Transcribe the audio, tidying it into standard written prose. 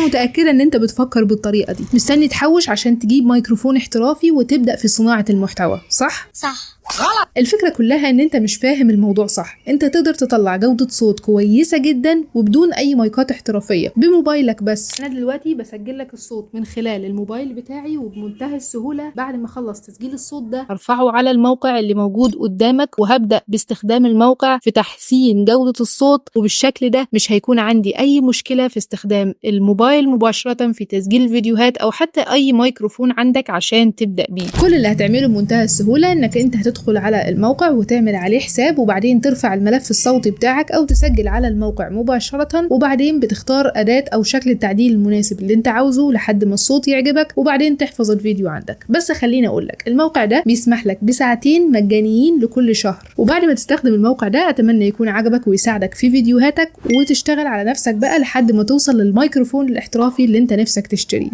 انا متاكدة ان انت بتفكر بالطريقة دي، مستني تحوش عشان تجيب مايكروفون احترافي وتبدا في صناعة المحتوى، صح؟ صح. غلط. الفكرة كلها ان انت مش فاهم الموضوع صح. انت تقدر تطلع جودة صوت كويسة جدا وبدون اي مايكات احترافية بموبايلك بس. انا دلوقتي بسجل لك الصوت من خلال الموبايل بتاعي، وبمنتهى السهولة بعد ما اخلص تسجيل الصوت ده هرفعه على الموقع اللي موجود قدامك، وهبدأ باستخدام الموقع في تحسين جودة الصوت، وبالشكل ده مش هيكون عندي اي مشكلة في استخدام الموبايل مباشرة في تسجيل الفيديوهات او حتى اي مايكروفون عندك عشان تبدأ بيه. كل اللي هتعمله بمنتهى السهولة انك انت هتدخل على الموقع وتعمل عليه حساب، وبعدين ترفع الملف الصوتي بتاعك او تسجل على الموقع مباشرة، وبعدين بتختار أداة او شكل التعديل المناسب اللي انت عاوزه لحد ما الصوت يعجبك، وبعدين تحفظ الفيديو عندك. بس خليني اقول لك الموقع ده بيسمح لك بساعتين مجانيين لكل شهر، وبعد ما تستخدم الموقع ده اتمنى يكون عجبك ويساعدك في فيديوهاتك، وتشتغل على نفسك بقى لحد ما توصل للميكروفون الاحترافي اللي انت نفسك تشتريه.